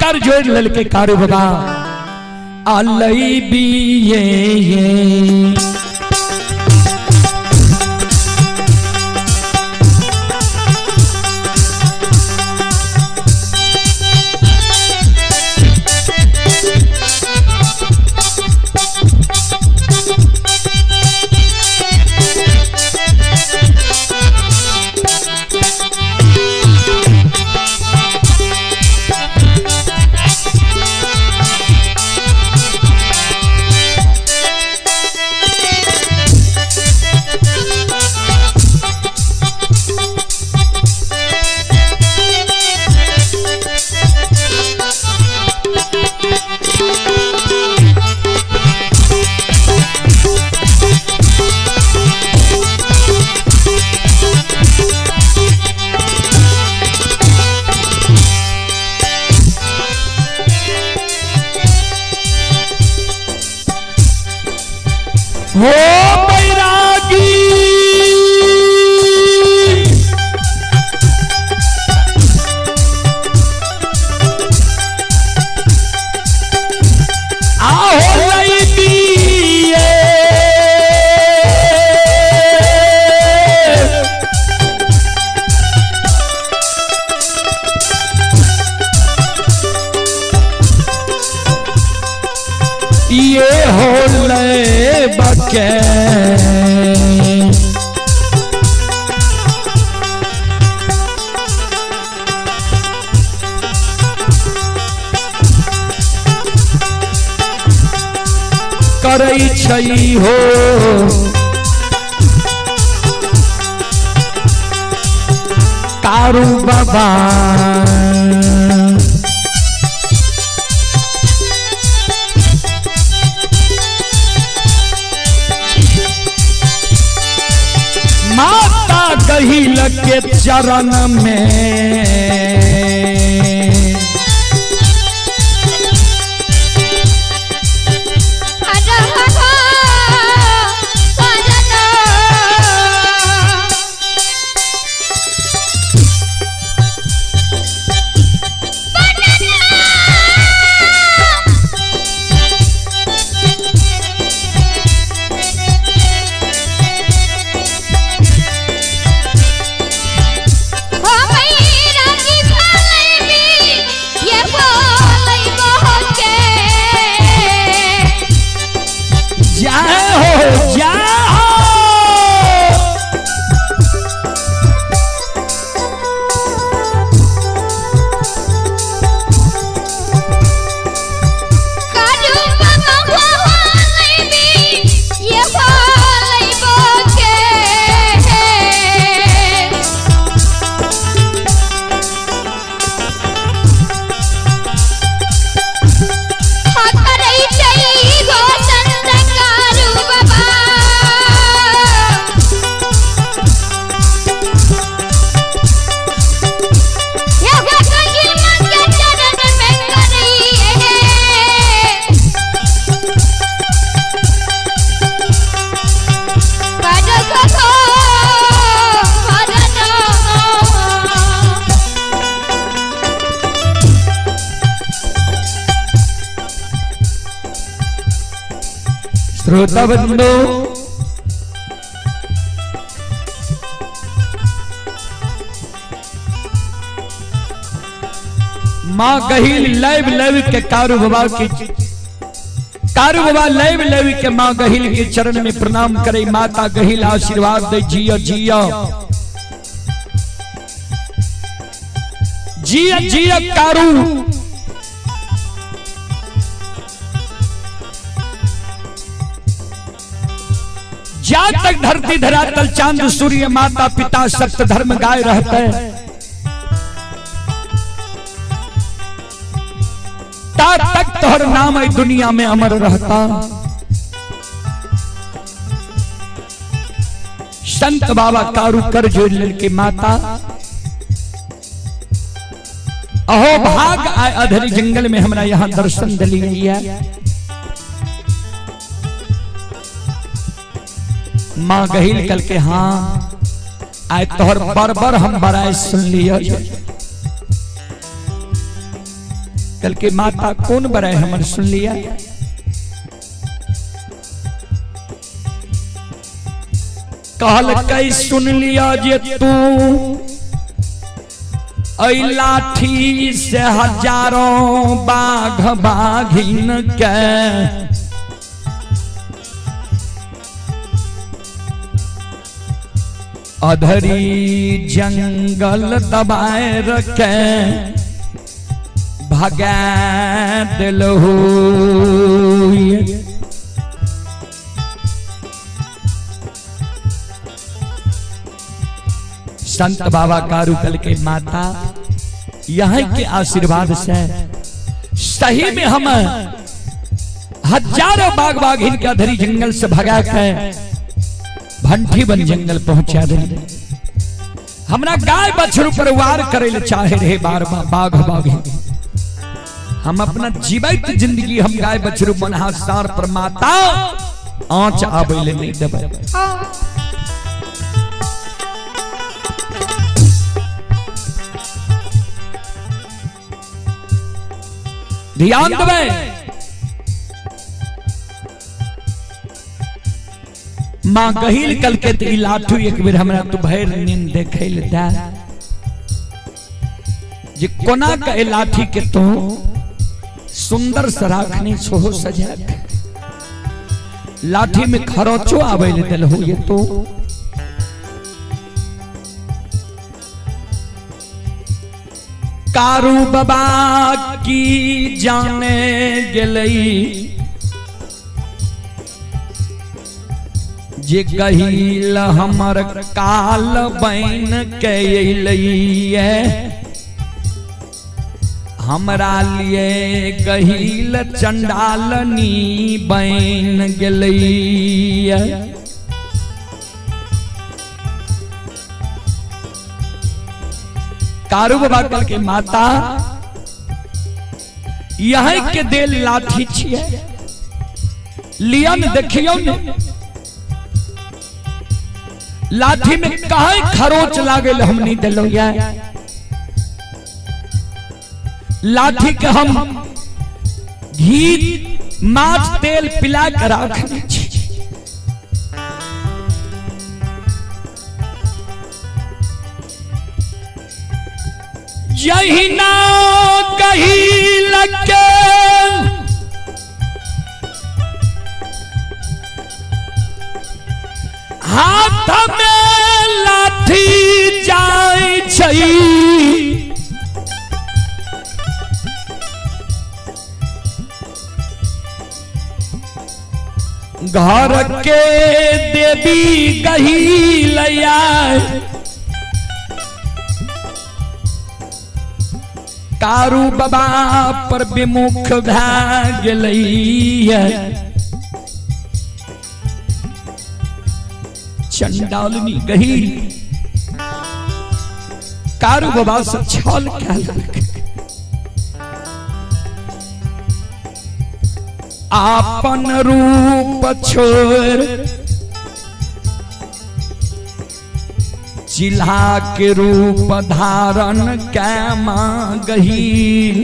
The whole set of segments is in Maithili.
कर जोड़ ललके कारू बाबा आलई बिये ये। हो बैरागी आहो लई दिए ये हो ले बके करै छै हो कारू बाबा। माता गहिल के चरण में श्रोता बंधु माँ गहिल लाइव लाइव के कारू बाबा की कारू बाबा लाइव लाइव के माँ गहिल के चरण में प्रणाम करे। माता गहिल आशीर्वाद दे जियो जियो जियो जियो कारू। जा तक धरती धरातल चांद सूर्य माता पिता सत्य धर्म गाय रहते ता तक तोहर नाम दुनिया में अमर रहता। संत बाबा कारू कर जोड़ के माता अहो भाग आए अधरी जंगल में हमरा यहां दर्शन दिली है। माँ गहिल कल के हाँ आए तोहर बरबर हम बराए सुन लियो। कल के माता कौन बड़ाई हमर सुन लिया। कहल कई सुन लिया जे तू ऐ लाठी से हजारों बाघ बाघिन के अधरी जंगल दबाए रखे भगा दिलहू। संत बाबा कारूकल के माता यहीं के आशीर्वाद से सही में हम हजारों बाघ बाघिन के अधरी जंगल से भगा के भंठी बन जंगल पहुंचा दे। हमरा गाय बछड़ू पर वार करे ले चाहे रहे बार बार बाघ बाघिन। हम अपना जीवित जिंदगी हम गाय बछड़ू मनहा सार पर माता आंच आवे ले नहीं देबै। ध्यान देबै। मां गहिल कल के त लाठू एक बेर हमरा तू भरि नींद देखै ले दा जे कोना के लाठी के तू सुंदर से राखनी सोहो सजा के लाठी में खरोचो आवे ले देलहु ये तो कारू बाबा की जाने गेलई जे गहिल हमर काल बन के अइलैये हमरा लिए गहिल चंडालनी बन गेलैये। कारू बाबा कल के माता यहीं के देल लाठी छिए लिया न देखियो ने लाठी में काहे खरोच लागल हम नहीं दिलो या लाठी के हम घी माछ तेल पिला के राखने छी। जहिना कही लगे हाथ में लाठी जाय छै घर के देवी गही लया कारू बाबा पर विमुख भए गेलैये। चंडालनी गही कारू बाबा से छल कएलक आपन रूप छोड़ चिल्हा के रूप धारण कै मां गहील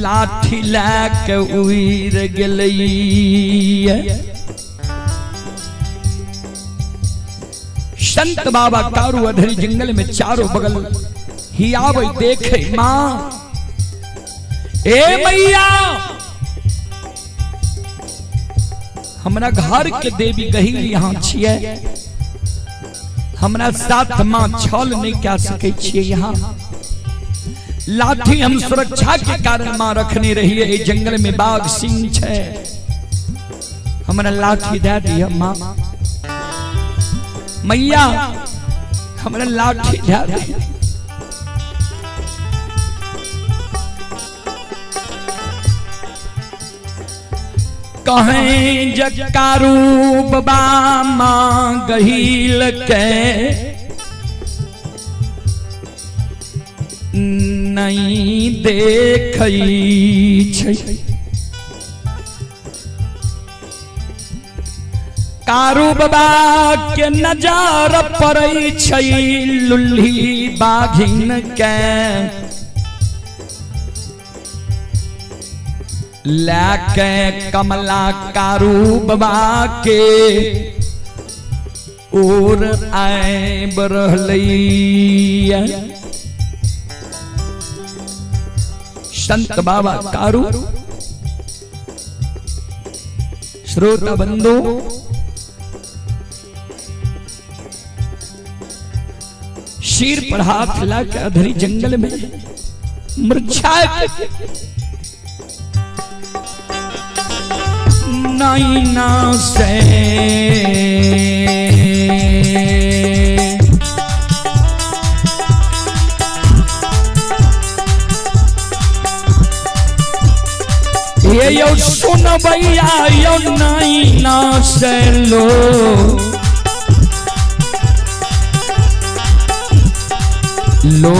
लाठी लए के उड़ि गेलैये। संत बाबा कारू अधरी जंगल में चारों बगल हियावे देखे मां ए मैया हमरा घर के देवी गहील यहाँ छिए हमरा साथ मां छल नहीं कह सके छिए। यहाँ लाठी हम सुरक्षा के कारण मां रखने रहिए जंगल में बाघ सिंह छे हमरा लाठी दे दिया मां मैया हमरा लाठी दे दिया। कहें जकारू बाबा मां गहील के नहीं देखै छै कारू बाबा के नजर पड़ै छै लुल्ही बाघिन के। लैके कमला कारू बाबा के ओर आबि रहलैया। संत बाबा कारू श्रोता बंधु शीर पर हाथ लाके अधरी जंगल में मुरझा नैना से ये यो सुन भैया यो नैना से लो लो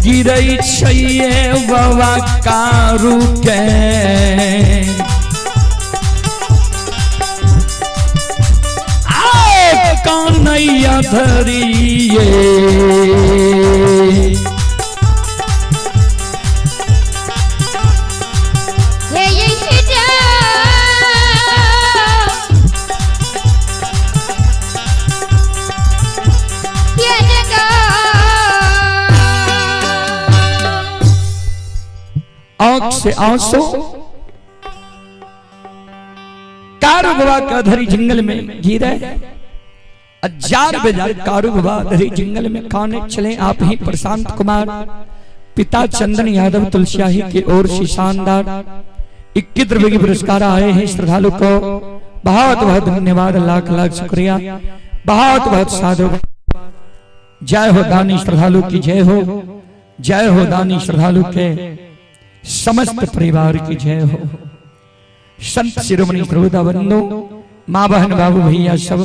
गिरै छैये बाबा कारू के कानैया धरिए। आंख से आंसू कारू बाबा का धरी जंगल में गिरे हजार बेजार कारू बाबा धरी जंगल में खाने चले। आप ही प्रशांत कुमार पिता चंदन यादव तुलसियाही की ओर से शानदार 21 रुपए के पुरस्कार आए हैं। श्रद्धालु को बहुत बहुत धन्यवाद, लाख लाख शुक्रिया, बहुत बहुत साधु। जय हो दानी श्रद्धालु की जय हो, जय हो दानी श्रद्धालु के समस्त परिवार की जय हो। संत शिरोमणि श्रोता बंधु माँ बहन बाबू भैया सब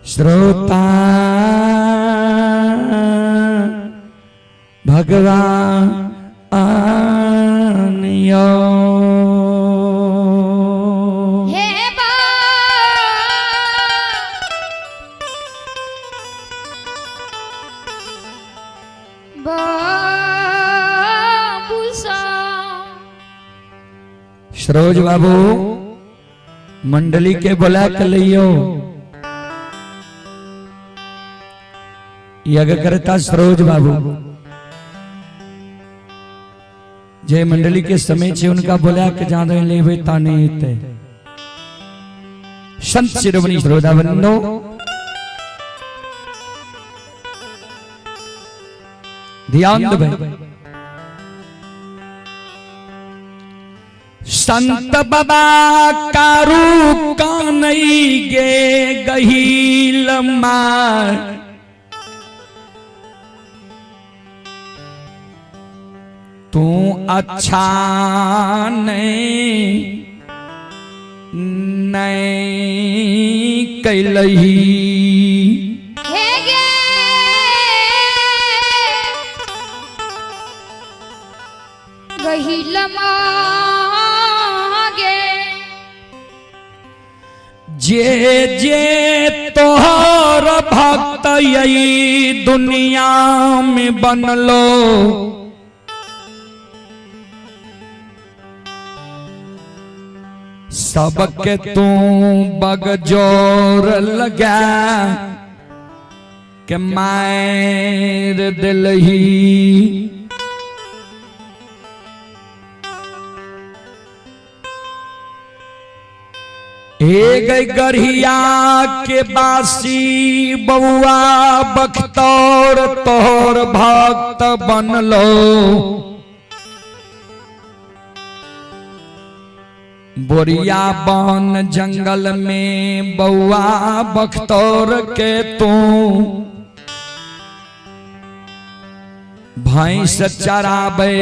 श्रोता भगवान यो सरोज बाबू मंडली के बुला के लियो। यज्ञ करता सरोज बाबू जय मंडली के समय से उनका बुला के जाने ले ताने ते। संत शिरोमणि श्रोता बंधु ध्यान दे। संत बाबा कारू कानई गे गहील मार तू अच्छा नहीं नहीं कैलही गहील जे जे तोहर भक्त यही दुनिया में बनलो सबके तू बगजोर लगा के मार दिलही। एक गढ़िया के बासी बउआ बख्तौर तोहर भक्त बनलो बोरिया बन जंगल में बउआ बख्तौर के तू भैंस चराबे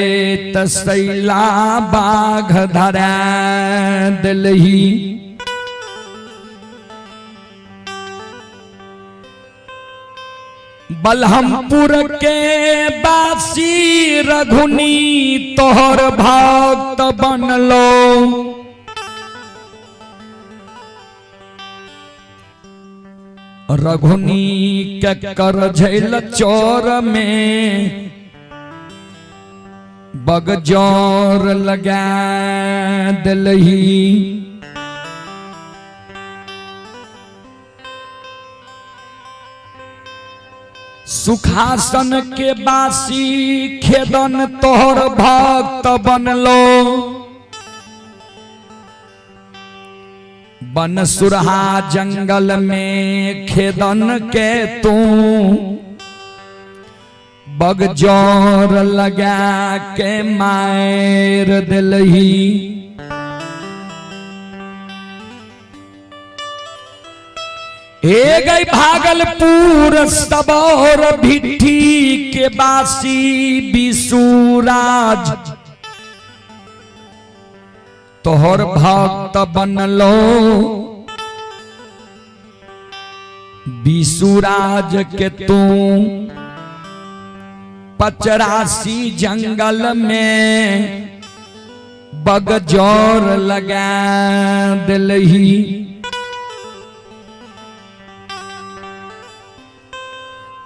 तसैला बाघ धरा दिलही। बलहमपुर के बासी रघुनी तोहर भक्त बनलो। रघुनी के कर झैल चोर में बगजोर लगा दिलही। सुखासन के बासी खेदन तोहर भक्त बनलो। बन सुरहा जंगल में खेदन के तू बगजोर लगा के मार दिलही। हे गई भागलपुर सबौर भिट्ठी के बासी बिसुराज तोहर भक्त बनलो। बिसुराज के तू 85 जंगल में बगजोर लगा दिलही।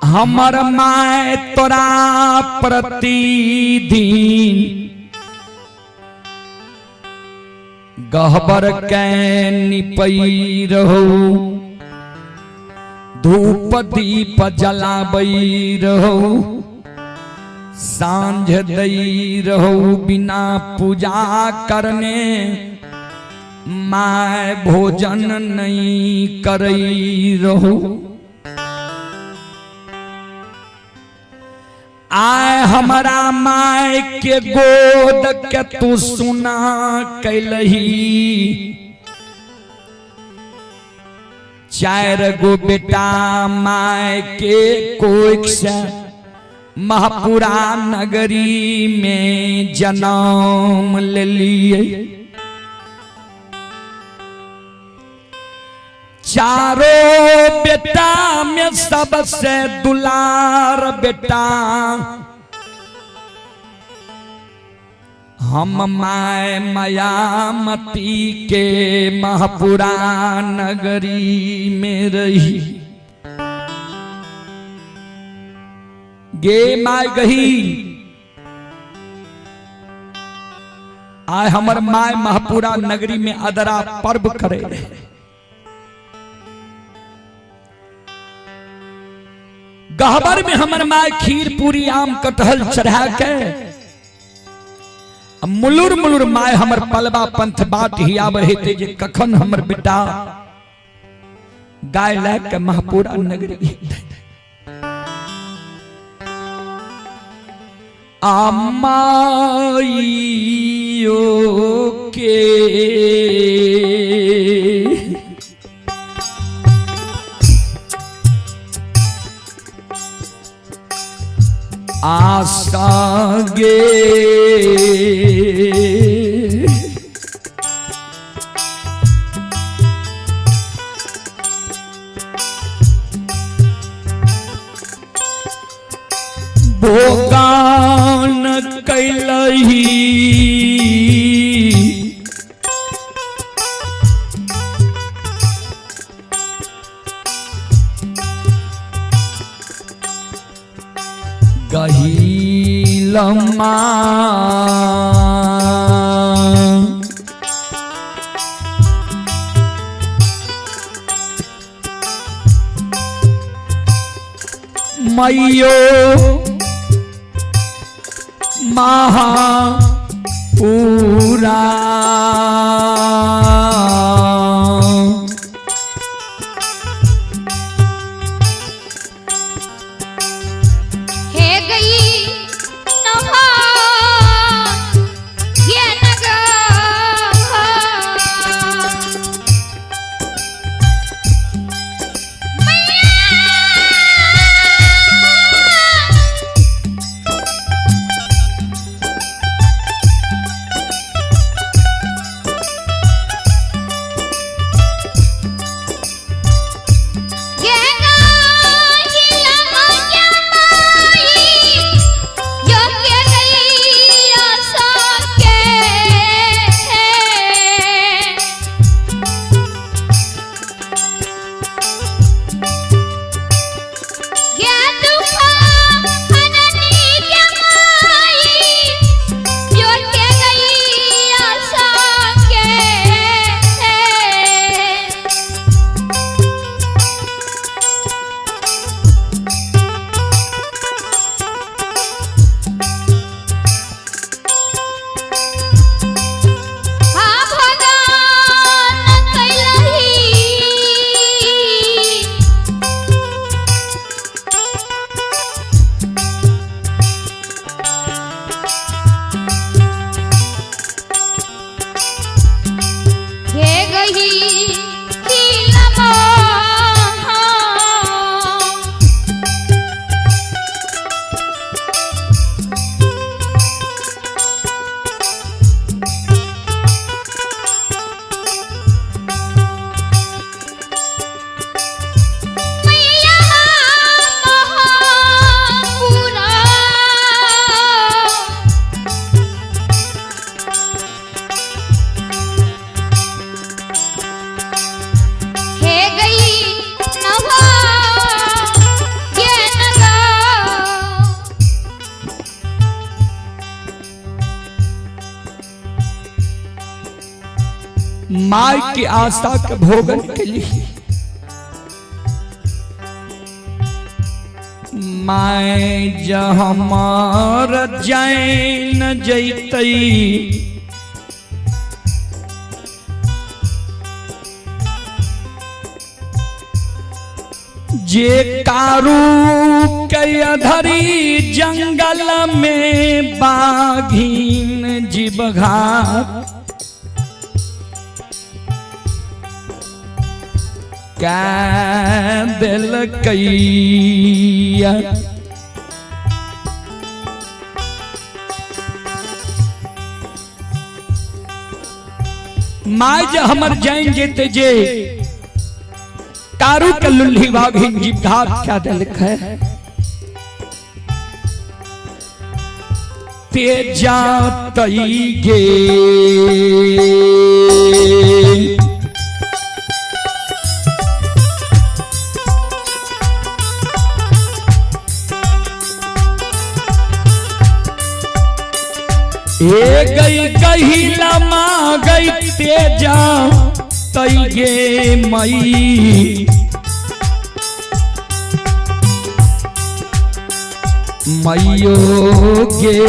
हमर my तोरा प्रतिदिन गहबर के निपई रहो, धूप दीप जलाबई रहो, सांझ दई रहो, बिना पूजा करने my भोजन नहीं करई रहो। आय हमारा my के गोद के तू सुना कैलही। 4 गो बेटा my के कोख से महापुरा नगरी में जन्म ले लिए। चारों बेटा में सबसे दुलार बेटा हम my Mayamati के महापुरा नगरी में रही। गे my गही आय हमर my Mahapura नगरी में अदरा पर्व करे रहे। गहबर में हमर my खीर पूरी आम कटहल चढ़ा के मुलुर मुलुर my हमर पलवा पंथ बाट ही आब हेते जे कखन हमर बेटा गाय लय के महापुरा नगरी। आमाइयो के आशा गे भोगान कैलही। गहीलमा मैयो महापुरा हे गई नहा ये नगर मैया। माय की आशा के भोगन के लिए my जहमार जैन जैतई जे कारू के अधरी जंगल में बाघीन जीवघात कै दिलकैया। My जे हमर जैन जेते जे कारू के लुल्ही बाघीन जीवघात क्या दिलक है ते जातई गे। ए गई कहिला माँ गई तेजा तई गे मई मैयो गे।